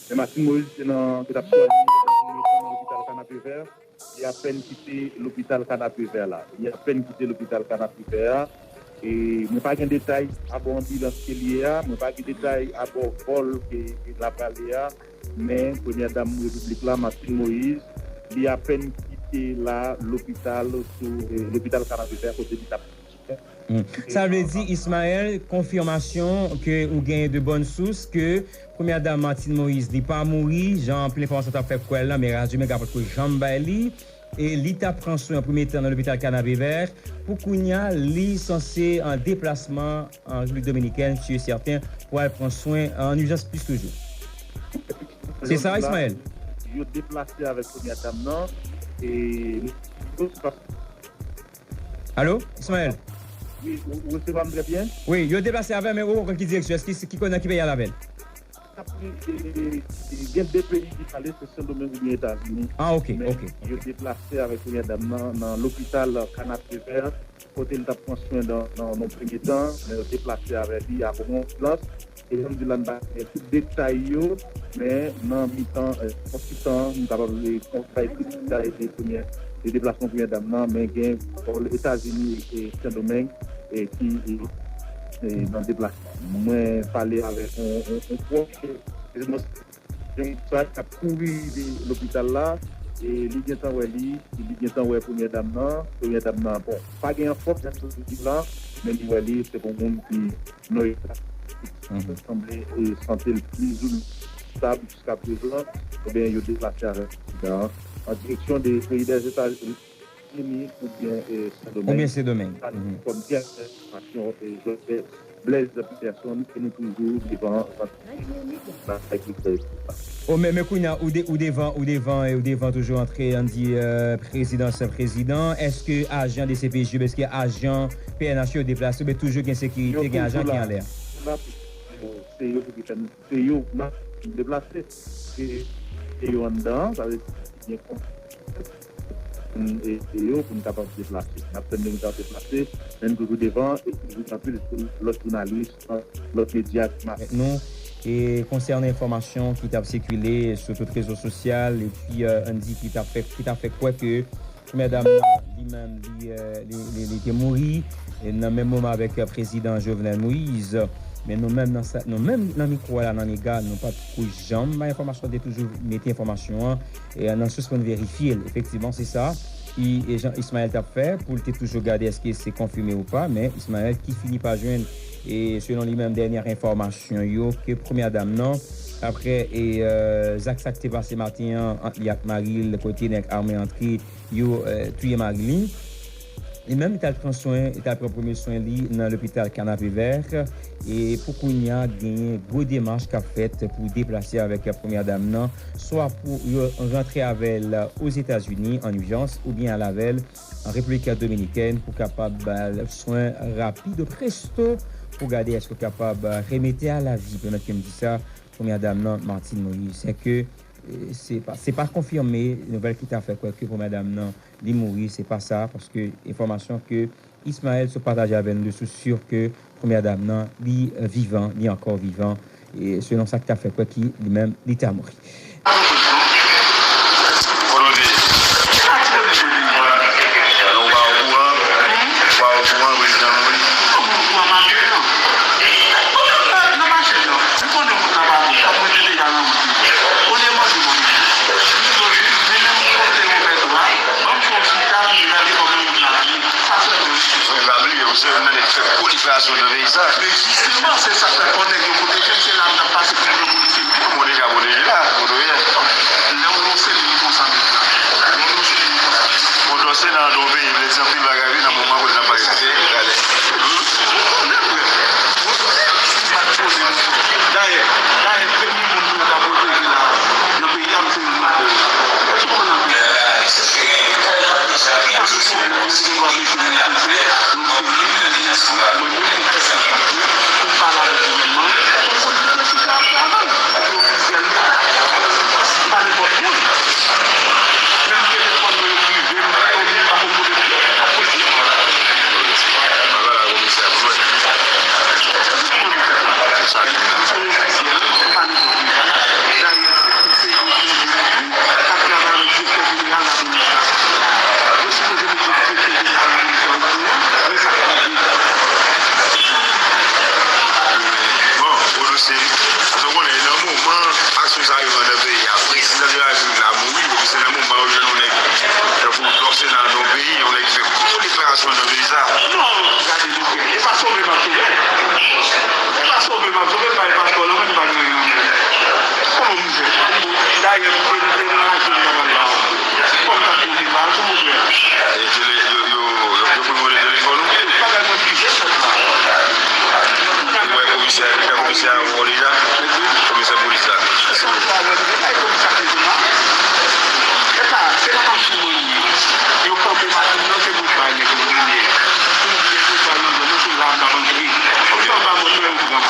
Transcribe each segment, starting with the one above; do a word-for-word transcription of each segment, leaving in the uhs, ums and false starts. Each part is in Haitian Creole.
Men Martine Moïse te nan, te t ap swagne nan lopital Kanapevè. Li apèn kite lopital Kanapevè la. Li apèn kite lopital Kanapevè a. E mwen pa gen detay abò anbilans ke li ye a. Mwen pa gen detay abò vòl ke, ke l ap ale a. Men Premyè Dam Repiblik la, Martine Moïse, li apèn kite la lopital sou, eh, lopital Kanapevè kote li t ap Hmm. Sa vle di, Ismaël, konfimasyon ke ou genyen de bòn sous ke Premyè Dam Martine Moïse, li pa mouri, jan anpil enfòmasyon t ap fè kwè l lan, men Radyo Mega potko janm bay li. E li t ap pran swen an premye tan nan lopital Kanapevè. Pou kounye a, li sanse an deplasman an Repiblik Dominikèn, si e sèten, pou al pran swen an ijans plis toujou. Se sa, Ismaël? Yo deplase avèk Premyè Dam nan. E Alo, Ismaël? Wi, ou, ou resevwa m trè byen? Wi, yo deplase avè l, men ou konn ki direksyon? Èske se ki kote, nan ki peyi al avè l? N ap, e, e, e, gen de peyi ki pale, se Sendomeng oubyen Etazini. Ah, ok, ok, ok. Men yo deplase avèk Premyè Dam nan, nan lopital Kanapevè, kote l t ap pran swen nan, nan, nan premye tan, men yo deplase avè li avè yon anbilans. E jan m di la, m pa gen tout detay yo, men nan mitan, eh, konsitan, m kapab, eh, bay tout detay de premye, de deplasman Premyè Dam nan, men gen vòl Etazini e Sendomeng, eh, ki, eh, eh, nan deplasman. Mwen pale avèk yon, yon, yon pwòch, eh, yon sa k ap kouri de lopital la, e li gentan wè li, li gentan wè Premyè Dam nan, Premyè Dam nan, bon, pa gen anfòm, jan m sot di la, men li wè li, se pou moun ki Noyè. Mhm. Sanble, e, sante l plizoumwen stab jiskaprezan, ebyen, yo deplase avèk prezidan an an direksyon de peyi Dèzetazini oubyen, e, Sendomeng. Oubyen Sendomeng. Mhm. Kòm dènye enfòmasyon, e, Joseph Blaise Peterson, ke nou toujou devan, O, men, men kounye a, ou de-, ou devan, ou devan, ou devan toujou antre, ann di, e, prezidans, prezidan. Èske ajan D C P J yo, èske ajan P N H yo deplase, oubyen toujou gen sekirite, gen ajan ki anlè a? Se yo ki fè nou, se yo, n ap deplase. Se, se yo anndan, sa vle di, gen kon-, e, e yo pou n kapab deplase. N ap tann yo pou n kapab deplase, men nou toujou devan, e toujou gen anpil lòt jounalis, lòt medya ki mache. Nou, e konsènan enfòmasyon ki t ap sikile sou tout rezo sosyal, epi, e, ann di ki t ap fè, ki t ap fè kwè ke Premyè Dam nan, li menm, li, e, li, li, li te mouri, e, nan menm moman avèk, e, prezidan Jovenel Moïse. Men nou menm nan sa, nou menm nan mikwo a la, nan Mega, nou pa t ko janm bay enfòmasyon, te toujou mete enfòmasyon an, e, nan sispann verifye l. Efektivman, se sa. I, e jan Ismaël t ap fè, pou l te toujou gade èske se konfime ou pa, men Ismaël ki fini pa jwenn, e selon li menm, dènyè enfòmasyon yo, ke Premyè Dam nan, apre, e, e, zak sa k te pase maten an, ant li ak mari l, kote nèg ame antre, yo, e, touye mari li. Li menm, li t al pran swen, li t al pran premye swen li nan lopital Kanapevè. E pou kounye a, genyen gwo demach k ap fèt pou deplase avèk Premyè Dam nan, swa pou yo rantre avè l Ozetazini an ijans, oubyen al avè l an Repiblik Dominikèn pou kapab ba l swen rapido presto, pou gade èske yo kapab remete a lavi, pèmèt ke m di sa, Premyè Dam nan, Martine Moïse. Sèke, e, se pa, se pa konfime nouvèl ki ta fè kwè ke Premyè Dam nan, li mouri, se pa sa, paske enfòmasyon ke Ismaël sot pataje avè nou de sous si ke Premyè Dam nan, li, e, vivan, li ankò vivan, e selon sa ki ta fè kwè ki li menm, li ta mouri. Wi, pa bliye, ou se youn nan nèg k fè pwoliferasyon nan peyi sa. Men jisteman, se sa k fè fò nèg yo pwoteje m, se la m t ap pase pou m pran polis. Bon, deja pwoteje la, kote w ye. Lè w nan seri konsa, lè w nan seri konsa. Bon, dòse nan yon peyi, vle di anpil bagay, wi, nan moman kote n ap pale. Dayè, dayè, premye moun pou yo ta pwoteje la, nan peyi a, m se youn ladan yo. Èske w konprann anpil? Paske se yon moun ki gen dwa mete moun kote, nou se li, mwen menm, pou m fè sa, pou m pale avèk gouvènman, pou m konn ki prensip la ap travay. Ayè, m te, m te nan lajou m ta pral la. Kòm sa te di la, sou mwen. E tele-, yo, yo, yo, yo pran mwen de telefòn ou? Bagay mwen ki fè sòt la. Ou wè komisè, ou wè komisè a, ou wè deja? Komisè polis la. Se pa sa, se pa komisè polis la. Se pa, se pa machin mwen ye. Yo kanpe machin nan, se pou bay nèg yo premye. Pou m di nèg yo bay nan zòn nan, se la m t ap antre. Anba mwen, mwen yo pran.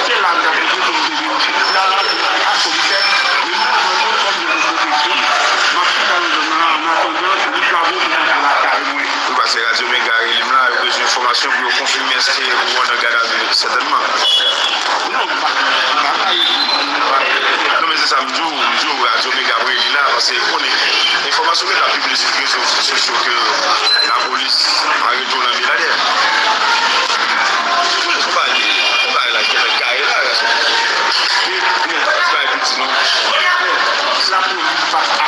Se la m t ap antre, pou m te vin. Nan lajou a, komisè, men mwen, mwen, mwen, kòm je de pwoteksyon, m ap chita nan zòn nan, an atandan, wout la bon pou m antre lakay mwen. Wi, paske Radyo Mega rele m la, yo bezwen enfòmasyon pou yo konfime èske ou andan gadavi, sètènman. Non, m pa, m pa bay, m pa bay. Non, men se sa m di w, m di w, Radyo Mega ap rele la, paske yo konnen enfòmasyon ki t ap pibliye sou rezo sosyo ke lapolis arete w nan Beladè. Ou pa di, ou pa la ki fè kare la, gason. Ou pa di piti, non. Lapolis pa